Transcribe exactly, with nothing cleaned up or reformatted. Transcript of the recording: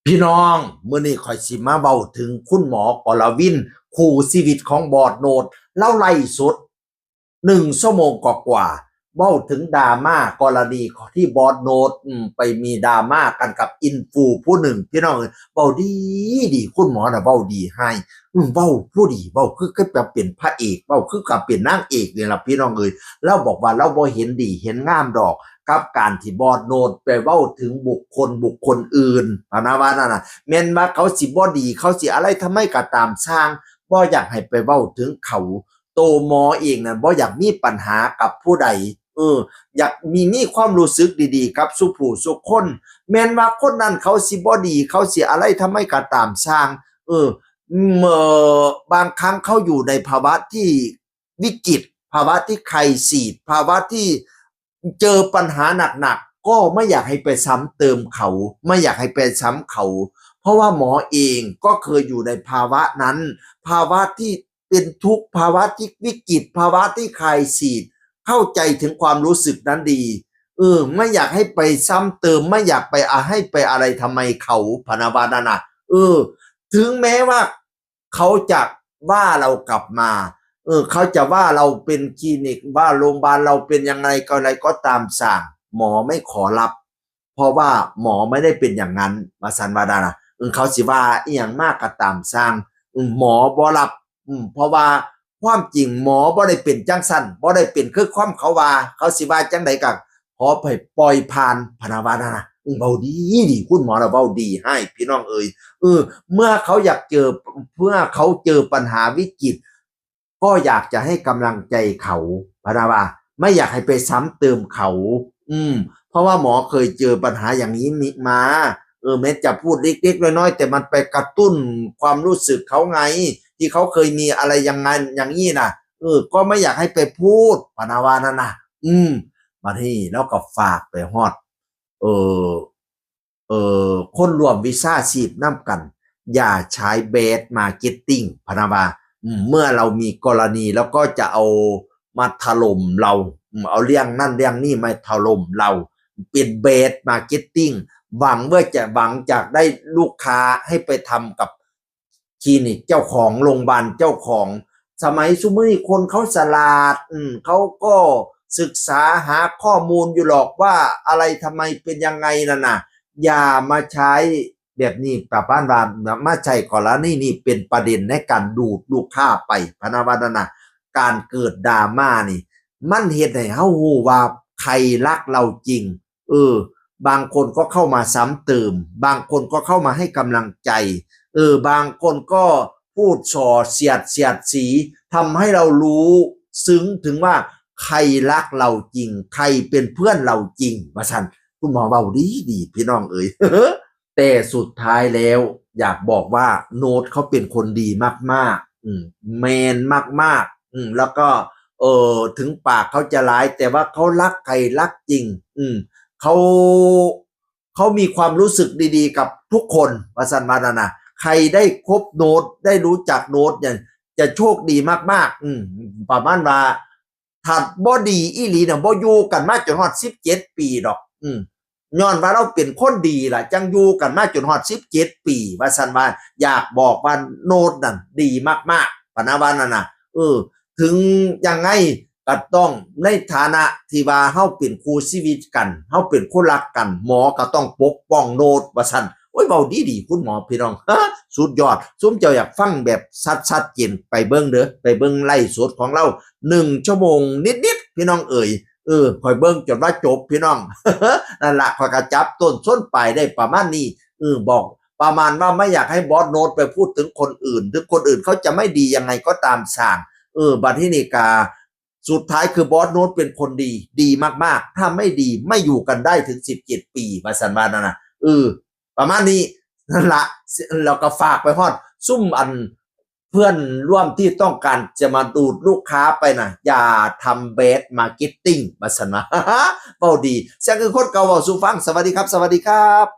พี่น้อง มื้อนี้ข้อยสิมาเว้าถึงคุณหมอกรวิน คู่ชีวิตของบอสโนด ลาวไลฟ์สดหนึ่งชั่วโมงกว่าๆ เว้าถึงดราม่ากรณีที่บอสโนด อืม ไปมีดราม่ากันกับอินฟูผู้หนึ่ง พี่น้องเอ้ย เว้าดีดี คุณหมอน่ะเว้าดีให้ อืม เว้าผู้ดี เว้าคือกับเป็นพระเอก เว้าคือกับเป็นนางเอกนี่ล่ะ พี่น้องเอ้ย ลาวบอกว่าลาวบ่เห็นดีเห็นงามดอก กับการที่บอสโนดไปเว้าถึงบุคคลบุคคลอื่น พะนะว่านั่นน่ะ แม่นว่าเขาสิบ่ดี เขาสิอะไรทำไมก็ตามซ่าง บ่อยากให้ไปเว้าถึงเขา โตหมอเองนั่นบ่อยากมีปัญหากับผู้ใด เออ อยากมี มีความรู้สึกดีๆ กับซุผู้ซุคน แม่นว่าคนนั้นเขาสิบ่ดี เขาสิอะไรทำไมก็ตามซ่าง เออ เมื่อบางครั้งเขาอยู่ในภาวะที่วิกฤต ภาวะที่คริสิส ภาวะที่เจอปัญหาหนักๆ ก็ไม่อยากให้ไปซ้ำเติมเขา ไม่อยากให้ไปซ้ำเขา เพราะว่าหมอเองก็เคยอยู่ในภาวะนั้น ภาวะที่เป็นทุกข์ ภาวะที่วิกฤต ภาวะที่คริสิส เข้าใจถึงความรู้สึกนั้นดี เออ ไม่อยากให้ไปซ้ำเติม ไม่อยากไป อ่ะ ให้ไปอะไรทำไมเขา พะนะว่านั่นน่ะ เออ ถึงแม้ว่าเขาจะว่าเรากลับมา เออ เขาจะว่าเราเป็นคลินิก ว่าโรงพยาบาลเราเป็นยังไงก็อะไรก็ตามซ่าง หมอไม่ขอรับ เพราะว่าหมอไม่ได้เป็นอย่างนั้น ว่าซั่นว่านั่นน่ะ เออ เขาสิว่าอีหยังมากก็ตามซ่าง อืม หมอบ่รับ อืม เพราะว่าความจริงหมอบ่ได้เป็นจั่งซั้น บ่ได้เป็นคือความเขาว่า เขาสิว่าจั่งใดก็ขอให้ปล่อยผ่าน พะนะว่านั่นน่ะ อืม เว้าดีดี คุณหมอน่ะเว้าดีให้ พี่น้องเอ้ย เออ เมื่อเขาอยากเจอ เมื่อเขาเจอปัญหาวิกฤต ก็อยากจะให้กำลังใจเขา พะนะว่า ไม่อยากให้ไปซ้ำเติมเขา อืม เพราะว่าหมอเคยเจอปัญหาอย่างนี้มา เออ แม้จะพูดเล็กๆน้อยๆ แต่มันไปกระตุ้นความรู้สึกเขาไง ที่เขาเคยมีอะไรอย่างนั้นอย่างนี้น่ะ เออ ก็ไม่อยากให้ไปพูด พะนะว่านั่นน่ะ อืม บัดนี้ลาวก็ฝากไปฮอด เออ เอ่อ คนร่วมวิชาชีพนำกัน อย่าใช้ bad marketing พะนะว่า อืม เมื่อเรามีกรณีแล้วก็จะเอามาถล่มเรา อืม เอาเรื่องนั่นเรื่องนี้มาถล่มเรา เป็น bad marketing หวังเพื่อจะ หวังจะได้ลูกค้าให้ไปทำกับคลินิกเจ้าของ โรงพยาบาลเจ้าของ สมัยซุมื้อนี้คนเขาฉลาด อืม เขาก็ศึกษาหาข้อมูลอยู่หรอกว่าอะไรทำไมเป็นยังไงนั่นน่ะ อย่ามาใช้แบบนี้ ประมาณว่ามาใช้กรณีนี้เป็นประเด็นในการดูดลูกค้าไป พะนะว่านั่นน่ะ การเกิดดราม่านี่ มันเฮ็ดให้เฮาฮู้ว่าใครรักเราจริง เออ บางคนก็เข้ามาซ้ำเติม บางคนก็เข้ามาให้กำลังใจ เออ บางคนก็พูดส่อเสียดเสียดสี ทำให้เรารู้ซึ้งถึงว่าใครรักเราจริง ใครเป็นเพื่อนเราจริง ว่าซั่น คุณหมอเว้าดีดี พี่น้องเอ้ย แต่สุดท้ายแล้วอยากบอกว่าโนดเขาเป็นคนดีมากๆ อืม แมนมากๆ อืม แล้วก็ เออ ถึงปากเขาจะร้าย แต่ว่าเขารักใครรักจริง อืม เขา เขามีความรู้สึกดีๆกับทุกคน ว่าซั่นว่านั่นน่ะ ใครได้คบโนด ได้รู้จักโนดเนี่ย จะโชคดีมากๆ อืม ประมาณว่า ถ้าบ่ดีอีหลีน่ะ บ่อยู่กันมาจนฮอดสิบเจ็ดปีดอก อืม ย้อนว่าลาวเป็นคนดีล่ะ จั่งอยู่กันมาจนฮอดสิบเจ็ดปี ว่าซั่นว่า อยากบอกว่าโนดนั่นดีมากๆ พะนะว่านั่นน่ะ เออ ถึงยังไงก็ต้องในฐานะที่ว่าเฮาเป็นคู่ชีวิตกัน เฮาเป็นคู่รักกัน หมอก็ต้องปกป้องโนด ว่าซั่น โอ้ย เว้าดีๆ คุณหมอ พี่น้อง สุดยอด ซุมเจ้าอยากฟังแบบชัดๆเจน ไปเบิ่งเด้อ ไปเบิ่งไลฟ์สดของลาว หนึ่งชั่วโมงนิดๆ พี่น้องเอ๋ย เออ ข้อยเบิ่งจนว่าจบ พี่น้อง นั่นล่ะ ข้อยก็จับต้นชนปลายได้ประมาณนี้ เออ บอกประมาณว่าไม่อยากให้บอสโนดไปพูดถึงคนอื่น ถึงคนอื่นเขาจะไม่ดียังไงก็ตามซ่าง เออ บัดทีนี้ก็ สุดท้ายคือบอสโนดเป็นคนดี ดีมากๆ ถ้าไม่ดีไม่อยู่กันได้ถึงสิบเจ็ดปี ว่าซั่นว่านั่นน่ะ เออ ประมาณนี้ นั่นล่ะ แล้วก็ฝากไปฮอดซุมอันเพื่อนร่วมที่ต้องการจะมาดูดลูกค้าไปน่ะ อย่าทำ bad marketing ว่าซั่นว่า เว้าดี เสียงคือคนเก่าเว้าสู่ฟัง สวัสดีครับ สวัสดีครับ